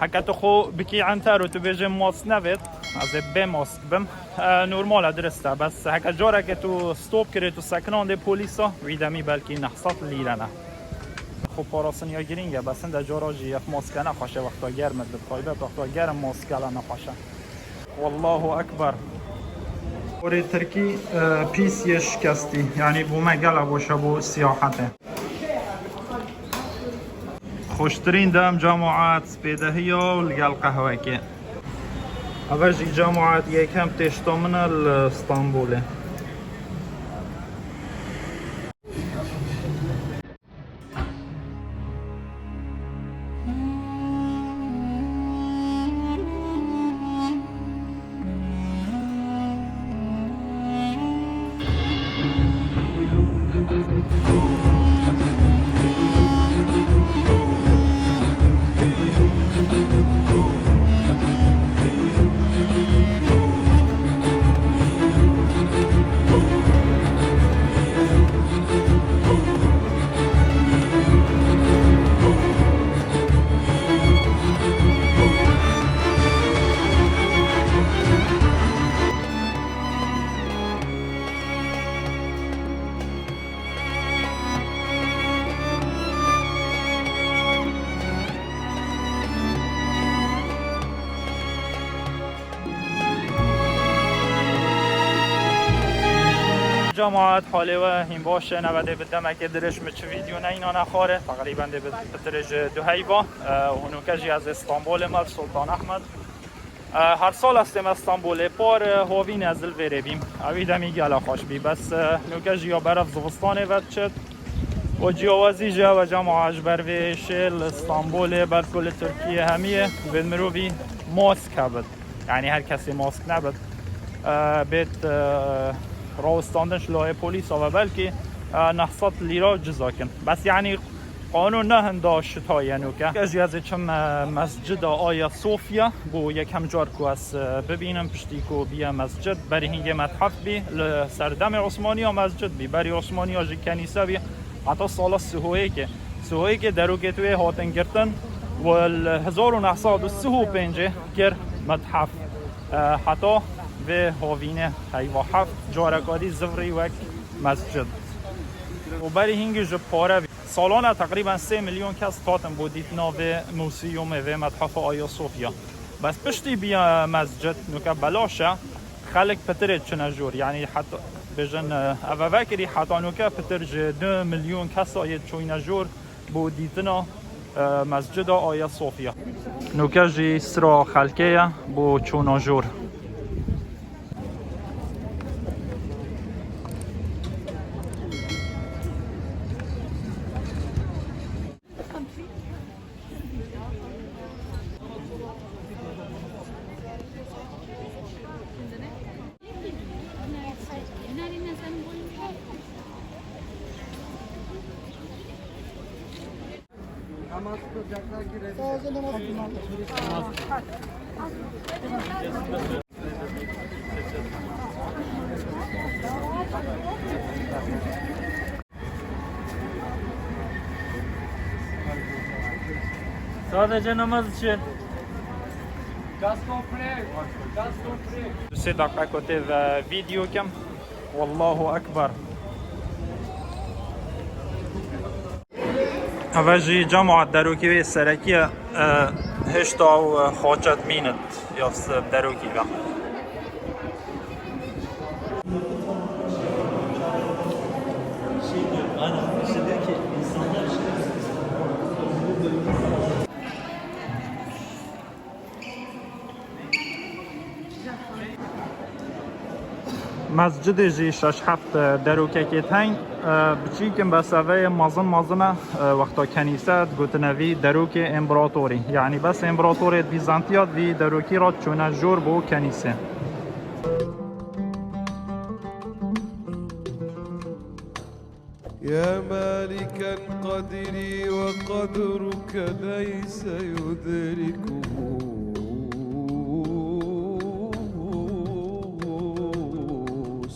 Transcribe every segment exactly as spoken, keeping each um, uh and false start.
Heke tu xwe bikî enter û tu bêjê mask nevêt, ez ê bê mask bim. E, normal e, dirist e. Bes heke careke tu stop kirê, tu sekinandê polîsa, wî demî belkî neh sed lîre ne. Xwe parastin ya girîng e, bes hinde cara jî ev maske nexweş e, wexta germ e, bi taybet wexta germ maske le nexweş e. Wallahu Ekber. Orê Tirkî, e, pîs yê şikestî. Yanî bo me gelek baş e bo siyahetê. Xweştirîn dem cemaet spêdehiya û li gel qehwekê. Eve jî cemaet yekem têşta min e li Stenbolê. Cemaat, halê we hîn baş e? Nebe dê bi demekê dirêj min çi vîdeo neyînane xwarê. Teqrîben dê bi pitirê ji duheyva. E, û nûke jî ez ê Stenbolê me, Sultan Ahmed. E, her sal ez tême Stenbolê, par, e, hovîn ez li vêrê bîm. Ewî demî gela xweş bî. Bes, e, nûke jî ya berev zivistanê vediçit. Û ciyawazî jî ew e cemaet, ji ber vê êşê li Stenbolê, belku li Tirkiyê hemiyê, divêt mirovî mask hebit. Yanî her kesê mask nebit. E, bêt, e, rawestandin ji layê polîsa ve belkî, e, neh sed lîra ciza kin. Bes yanî qanûn ne hinda şitaye nûke. Ke jî ez ê çim, e, Mescida Aya Sofya, bo yekem car ku ez, e, bibînim piştî ku biye mescid. Berî hingê methef bî, li serdemê Osmaniya mescid bî, berî Osmaniya jî kenîse bî. Heta sala Sihoyêkê. Sihoyêkê derokê wê hatin girtin û li hezar û neh sed û sî û pêncê kir methef. E, heta vê hovînê heyva heft, careka dî zivrî wek mescid. Û berî hingî ji pare bî. Salane teqrîben sê milyon kes hatin bo dîtina vê museyumê, vê methefa Ayasofya. Bes piştî biya mescid, nûke belaş e, xelk pitirê çine jor. Yanî heta, bêjin, e, eve vekirî heta nûke pitir ji du milyon kesa yê çûyne jor bo dîtina, e, mescida Ayasofya. Nûke jî sira xelkê ye bo çûna jor. Sadece namaz için. Sê deqe ku tê ve vîdeo kim. Wallahu Ekber. Eve jî cemaat derokê wê serekî ye, e, hêşta ew, e, xaçet mînit ya s-, derokî ve. Mescidê jî şeş heft derokekê teng, e, biçîk in, bes eve yê mezin mezin e, e, wexta kenîse dgotine vî derokê împeratorî. Yanî bes împeratorê Bîzantiya di vî derokî re çûne jor bo kenîsê. يا مالكا قدري وقدرك ليس يدركه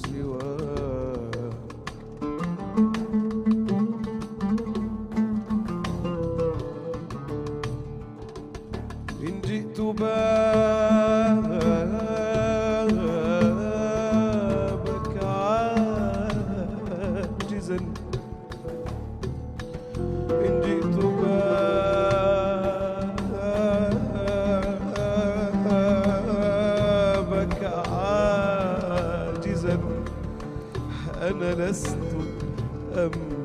سواه. إن جئت بابك عاجزا، إن جئت بابك عاجزا، أنا لست أملك.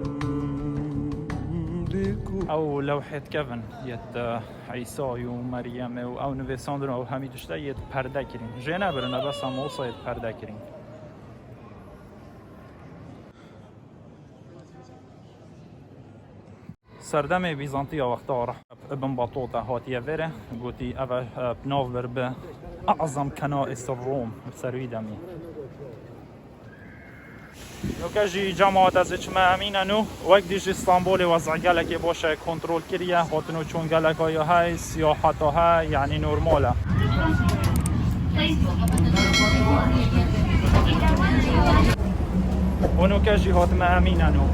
Ew lewhê dikevin yê, e, Îsayê û Meryemê û ew nivîsandin û ew hemî tişte yê perde kirîn. Jê nebirin, e, bes em olsa yê perde kirîn. Serdemê Bîzantiya wexta Rehb ibn Batûta hatiye vêrê, gotî ev e, e, bi nav bir bi Azam Kenais Rom, bi ser wî demî. Nûke jî cemaat ez ê çime Emînen û wek dî jî Stenbolê wezî gelekê baş e, kontrol kiriye, hatin û çûn gelek aya hey, siyaheta hey, yanî normal e. Û nûke jî hatime Emînen û.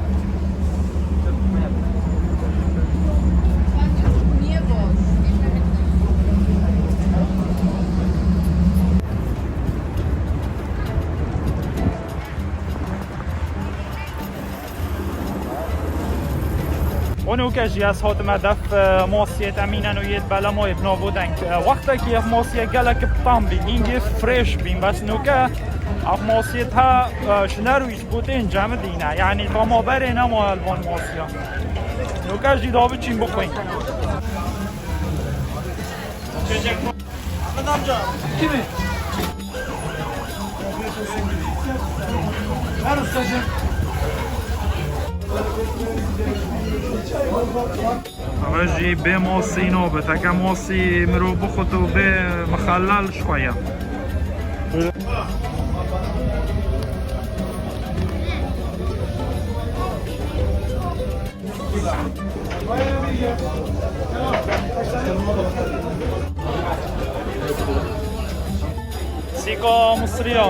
Û nûke jî ez hatime def, e, masiyê Emînen û yê Belamoyê bi nav û deng. E, wextekî ev masiyê gelek bi tam bîn, hîngê fresh bîn, bes nûke ev masiyê ha, e, ji nerwî ji bo tên cemidîne. Yanî tama berê nema li van masiya. Nûke jî da biçîn bixwîn. Ahmet amca. Kimi? Ver ustacığım. Ev jî bê masî nabe. Teke masî mirov bixwit û bê mixellel ji xwe ye. Sîka Misriya.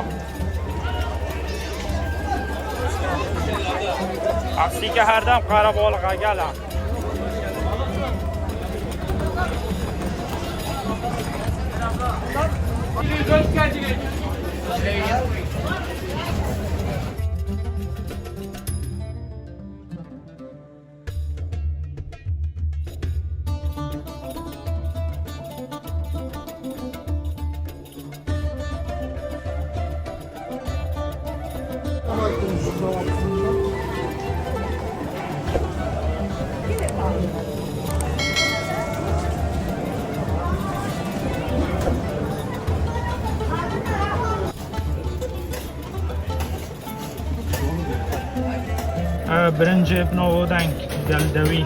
Ev sîke her dem qerebalix e, gel e. Ev birincê bi nav û deng, gel dewî.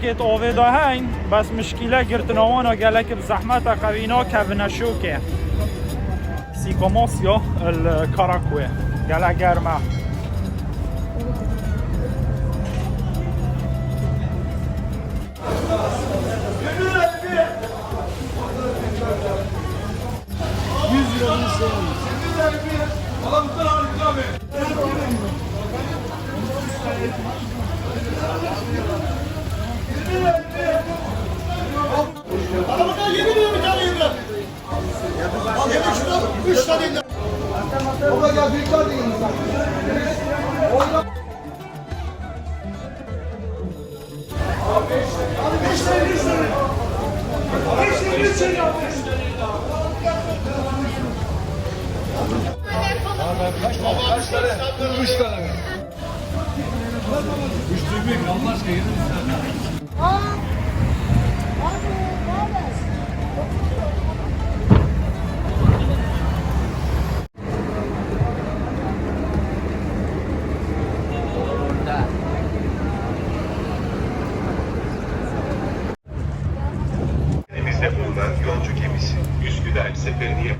Gelekê di avê de heyn, bes mişkîle girtina wan a gelek bi zehmet e, qewî nakevine şokê. Sîka masî ya li Karakuyê. Gelek germ e. Yüz lira bin seviyorum. Adam bu kadar harika abi. Denizde bulunan yolcu gemisi Üsküdar seferini